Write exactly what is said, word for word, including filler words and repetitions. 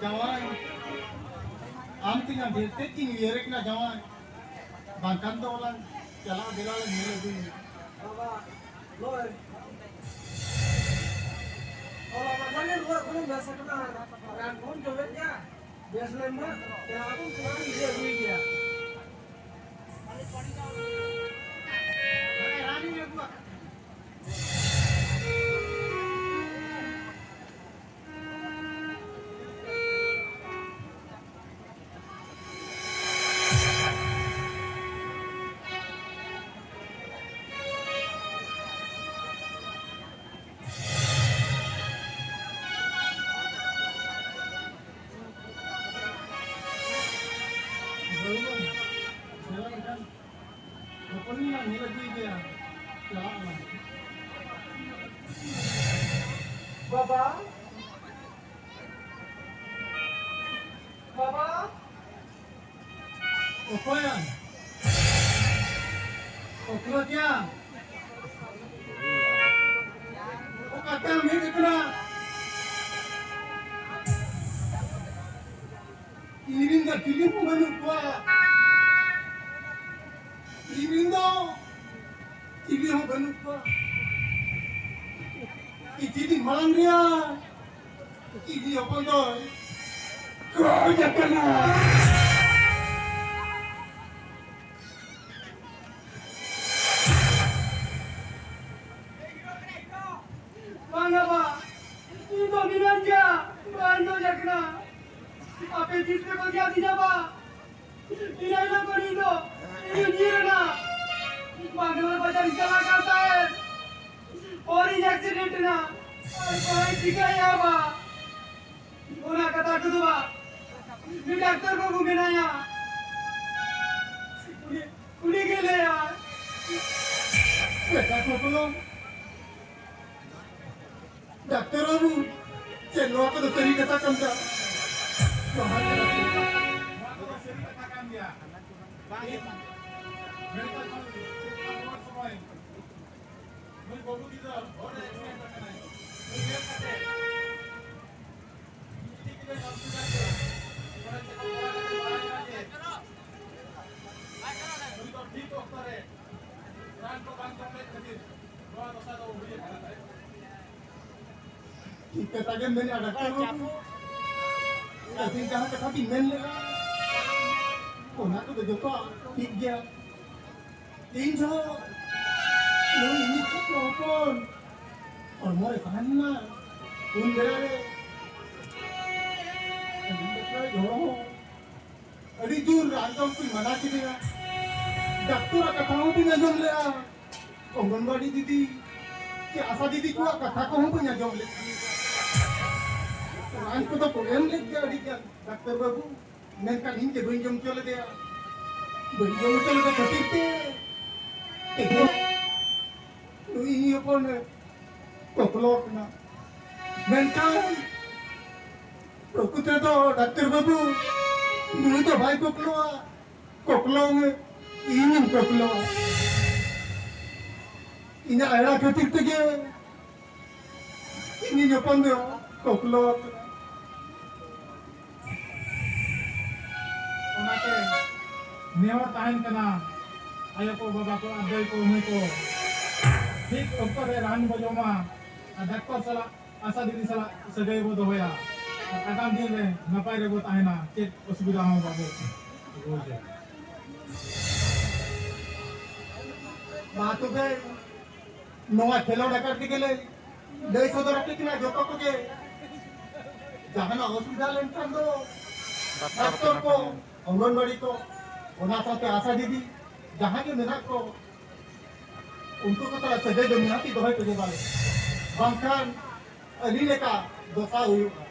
ᱡᱟᱶᱟᱭ, ᱟᱢ ᱛᱤᱧ ᱟᱸᱫᱷᱮᱨ ᱛᱮ ᱪᱤᱧ ᱩᱭᱦᱟᱹᱨᱮ ᱠᱟᱱᱟ ᱡᱟᱶᱟᱭ, ᱵᱟᱝᱠᱷᱟᱱ ᱫᱚ ᱚᱱᱟ ᱪᱟᱞᱟᱜ ᱵᱮᱞᱟ ᱞᱮ ᱧᱮᱞ ᱟᱹᱜᱩᱭᱟ᱾ ᱵᱟᱵᱟ, ᱱᱚᱜᱼᱚᱭ᱾ ᱦᱚᱞᱟ ᱢᱟᱫᱷᱮᱨ ᱜᱮ ᱨᱩᱣᱟᱹ ᱠᱷᱚᱱᱮᱢ ᱵᱮᱥ ᱟᱠᱟᱱᱟ, ᱨᱟᱱ ᱠᱚᱦᱚᱸᱢ ᱡᱚᱢᱮᱫ ᱜᱮᱭᱟ᱾ ᱵᱮᱥ ᱞᱮᱱ ᱢᱟ, ᱪᱟᱞᱟᱜ ᱟᱵᱚᱱ, ᱪᱟᱞᱟᱜ ᱟᱵᱚᱱ, ᱤᱫᱤ ᱟᱹᱜᱩᱭ ᱜᱮᱭᱟ᱾ ᱨᱟᱱᱤᱧ ᱟᱹᱜᱩᱣᱟᱜ ᱠᱟᱱᱟ᱾ ᱦᱚᱯᱚᱱᱤᱧ ᱧᱮᱞ ᱟᱹᱜᱩᱭᱮᱫᱮᱭᱟ, ᱪᱟᱞᱟᱜ ᱢᱟ᱾ ᱵᱟᱵᱟ, ᱵᱟᱵᱟ᱾ ᱚᱠᱚᱭᱟ? ᱚᱠᱚᱭᱟ? ᱚᱠᱟᱛᱮᱢ ᱦᱮᱡ ᱟᱠᱟᱱᱟ? ᱤᱧ ᱨᱮᱱ ᱫᱚ ᱪᱤᱞᱤ ᱦᱚᱸ ᱵᱟᱹᱱᱩᱜ ᱠᱚᱣᱟ᱾ ᱤᱧ ᱨᱮᱱ ᱫᱚ ᱪᱤᱞᱤ ᱦᱚᱸ ᱵᱟᱹᱱᱩᱜ ᱠᱚᱣᱟ᱾ ᱠᱤᱪᱷᱩ ᱫᱤᱱ ᱢᱟᱲᱟᱝ ᱨᱮᱭᱟᱜ ᱤᱧᱤᱡ ᱦᱚᱯᱚᱱ ᱫᱚᱭ ᱜᱚᱡ ᱟᱠᱟᱱᱟ᱾ ᱵᱟᱝᱟ ᱵᱟ, ᱤᱧ ᱫᱚ ᱢᱤᱱᱟᱹᱧ ᱜᱮᱭᱟ, ᱵᱟᱹᱧ ᱜᱚᱡ ᱟᱠᱟᱱᱟ᱾ ᱟᱯᱮ ᱛᱤᱥ ᱯᱮ ᱵᱟᱹᱜᱤᱭᱟᱫᱤᱧᱟ ᱵᱟ? ᱤᱱᱟᱹ ᱦᱤᱞᱳᱜ ᱠᱷᱚᱱ ᱤᱧ ᱫᱚ ᱤᱧ ᱧᱤᱨ ᱮᱱᱟ᱾ ᱵᱟᱝᱞᱳᱨ ᱵᱟᱡᱟᱨ ᱤᱧ ᱪᱟᱞᱟᱜ ᱠᱟᱱ ᱛᱟᱦᱮᱸᱫ, ᱦᱚᱨ ᱤᱧ ᱮᱠᱥᱤᱰᱮᱱᱴ ᱮᱱᱟ᱾ ᱟᱨ ᱵᱟᱹᱧ ᱪᱤᱠᱟᱹᱭᱟ ᱵᱟ? ᱚᱱᱟ ᱠᱟᱛᱷᱟ ᱠᱚᱫᱚ ᱵᱟ, ᱩᱱᱤ ᱰᱟᱠᱛᱟᱨ ᱵᱟᱹᱵᱩ ᱢᱮᱱᱟᱭᱟ, ᱩᱱᱤ, ᱩᱱᱤ ᱜᱮ ᱞᱟᱹᱭᱟ᱾ ᱵᱮᱴᱟ ᱠᱚ ᱛᱚ ᱰᱟᱠᱛᱟᱨ ᱵᱟᱹᱵᱩ, ᱪᱮᱫ ᱱᱚᱣᱟ ᱠᱚᱫᱚ ᱥᱟᱹᱨᱤ ᱠᱟᱛᱷᱟ ᱠᱟᱱ ᱜᱮᱭᱟ? ᱱᱚᱣᱟ ᱠᱚᱫᱚ ᱥᱟᱹᱨᱤ ᱠᱟᱛᱷᱟ ᱠᱟᱱ ᱜᱮᱭᱟ᱾ ᱢᱮᱰᱤᱠᱮᱞ ᱠᱷᱚᱱ ᱨᱩᱣᱟᱹᱲ ᱥᱚᱢᱚᱭ ᱱᱩᱭ ᱵᱟᱹᱵᱩ ᱜᱤᱫᱽᱨᱟᱹ ᱦᱚᱨ ᱨᱮ ᱮᱠᱥᱤᱰᱮᱱᱴ ᱟᱠᱟᱱᱟᱭ᱾ ᱩᱱᱤ ᱧᱮᱞ ᱠᱟᱛᱮ ᱤᱧ ᱤᱫᱤ ᱠᱮᱫᱮ ᱱᱚᱣᱟ ᱴᱷᱤᱠ ᱚᱠᱛᱚ ᱨᱮ ᱨᱟᱱ ᱠᱚ ᱵᱟᱝ ᱡᱚᱢ ᱞᱮᱫ ᱠᱷᱟᱹᱛᱤᱨ ᱱᱚᱣᱟ ᱫᱚᱥᱟ ᱫᱚ ᱦᱩᱭ ᱟᱠᱟᱱᱟ᱾ ᱴᱷᱤᱠ ᱠᱟᱛᱷᱟ ᱜᱮᱢ ᱢᱮᱱᱮᱫᱼᱟ, ᱰᱟᱠᱛᱟᱨ ᱵᱟᱹᱵᱩ᱾ ᱟᱹᱵᱤᱱ ᱡᱟᱦᱟᱸ ᱠᱟᱛᱷᱟ ᱵᱤᱱ ᱢᱮᱱ ᱞᱮᱫᱼᱟ, ᱚᱱᱟ ᱠᱚᱫᱚ ᱡᱚᱛᱚ ᱴᱷᱤᱠ ᱜᱮᱭᱟ᱾ ᱛᱤᱱ ᱡᱚᱦᱚᱜ ᱱᱩᱭ ᱤᱧᱤᱡ ᱯᱩᱛᱨᱚ ᱦᱚᱯᱚᱱ ᱦᱚᱲᱢᱚ ᱨᱮ ᱛᱟᱦᱮᱸ ᱞᱮᱱᱟ, ᱩᱱ ᱵᱮᱲᱟ ᱨᱮ ᱟᱹᱰᱤ ᱡᱳᱨ ᱨᱟᱱ ᱡᱚᱢ ᱠᱚᱧ ᱢᱟᱱᱟ ᱠᱮᱫᱮᱭᱟ᱾ ᱰᱟᱠᱛᱚᱨᱟᱜ ᱠᱟᱛᱷᱟ ᱦᱚᱸ ᱵᱟᱹᱧ ᱟᱸᱡᱚᱢ ᱞᱮᱫᱼᱟ᱾ ᱚᱝᱜᱚᱱᱵᱟᱲᱤ ᱫᱤᱫᱤ ᱪᱮ ᱟᱥᱟ ᱫᱤᱫᱤ ᱠᱚᱣᱟᱜ ᱠᱟᱛᱷᱟ ᱠᱚᱦᱚᱸ ᱵᱟᱹᱧ ᱟᱸᱡᱚᱢ ᱞᱮᱫᱼᱟ᱾ ᱨᱟᱱ ᱠᱚᱫᱚ ᱠᱚ ᱮᱢ ᱞᱮᱫ ᱜᱮᱭᱟ ᱟᱹᱰᱤ ᱜᱟᱱ, ᱰᱟᱠᱛᱟᱨ ᱵᱟᱹᱵᱩ, ᱢᱮᱱᱠᱷᱟᱱ ᱤᱧ ᱜᱮ ᱵᱟᱹᱧ ᱡᱚᱢ ᱦᱚᱪᱚ ᱞᱮᱫᱮᱭᱟ᱾ ᱵᱟᱹᱧ ᱡᱚᱢ ᱦᱚᱪᱚ ᱞᱮᱫᱮ ᱠᱷᱟᱹᱛᱤᱨ ᱛᱮ ᱛᱮᱦᱮᱧ ᱱᱩᱭ ᱤᱧ ᱦᱚᱯᱚᱱ ᱮ ᱠᱚᱠᱞᱚ ᱠᱟᱱᱟ᱾ ᱢᱮᱱᱠᱷᱟᱱ ᱯᱨᱚᱠᱨᱤᱛ ᱨᱮᱫᱚ ᱰᱟᱠᱛᱟᱨ ᱵᱟᱹᱵᱩ, ᱱᱩᱭ ᱫᱚ ᱵᱟᱭ ᱠᱚᱠᱞᱚᱜᱼᱟ᱾ ᱠᱚᱠᱞᱚ ᱢᱮ, ᱤᱧᱤᱧ ᱠᱚᱠᱞᱚᱜᱼᱟ᱾ ᱤᱧᱟᱜ ᱮᱲᱟ ᱠᱷᱟᱹᱛᱤᱨ ᱛᱮᱜᱮ ᱤᱧᱤᱧ ᱦᱚᱯᱚᱱ ᱫᱚ ᱠᱚᱠᱞᱚ ᱟᱠᱟᱱᱟ᱾ ᱚᱱᱟᱛᱮ ᱱᱮᱦᱚᱨ ᱛᱟᱦᱮᱱ ᱠᱟᱱᱟ, ᱟᱭᱳ ᱠᱚ, ᱵᱟᱵᱟ ᱠᱚ ᱟᱨ ᱫᱟᱹᱭ ᱠᱚ, ᱢᱟᱹᱭ ᱠᱚ, ᱴᱷᱤᱠ ᱚᱠᱛᱚ ᱨᱮ ᱨᱟᱱ ᱵᱚ ᱡᱚᱢᱟ ᱟᱨ ᱰᱟᱠᱛᱚᱨ ᱥᱟᱞᱟᱜ, ᱟᱥᱟ ᱫᱤᱫᱤ ᱥᱟᱞᱟᱜ ᱥᱟᱹᱜᱟᱹᱭ ᱵᱚ ᱫᱚᱦᱚᱭᱟ᱾ ᱟᱨ ᱟᱜᱟᱢ ᱫᱤᱱ ᱨᱮ ᱱᱟᱯᱟᱭ ᱨᱮᱵᱚ ᱛᱟᱦᱮᱱᱟ, ᱪᱮᱫ ᱚᱥᱩᱵᱤᱫᱷᱟ ᱦᱚᱸ ᱵᱟᱵᱚ ᱵᱩᱡᱟ᱾ ᱢᱟ ᱛᱚᱵᱮ, ᱱᱚᱣᱟ ᱠᱷᱮᱞᱳᱰ ᱟᱠᱟᱫ ᱛᱮᱜᱮ ᱞᱮ ᱞᱟᱹᱭ ᱥᱚᱫᱚᱨ ᱟᱯᱮ ᱠᱟᱱᱟ ᱡᱚᱛᱚ ᱠᱚᱜᱮ᱾ ᱡᱟᱦᱟᱱᱟᱜ ᱚᱥᱩᱵᱤᱫᱷᱟ ᱞᱮᱱᱠᱷᱟᱱ ᱫᱚ ᱰᱟᱠᱛᱚᱨ ᱠᱚ, ᱚᱝᱜᱚᱱᱵᱟᱲᱤ ᱠᱚ, ᱚᱱᱟ ᱥᱟᱶᱛᱮ ᱟᱥᱟ ᱫᱤᱫᱤ ᱡᱟᱦᱟᱸ ᱜᱮ ᱢᱮᱱᱟᱜ ᱠᱚ, ᱩᱱᱠᱩ ᱠᱚ ᱥᱟᱞᱟᱜ ᱥᱟᱹᱜᱟᱹᱭ ᱫᱚ ᱱᱤᱦᱟᱹᱛᱤ ᱫᱚᱦᱚᱭ ᱯᱮ ᱡᱚᱜᱟᱣ᱾ ᱵᱟᱝᱠᱷᱟᱱ ᱟᱹᱰᱤ ᱞᱮᱠᱟ ᱫᱚᱥᱟ ᱦᱩᱭᱩᱜᱼᱟ᱾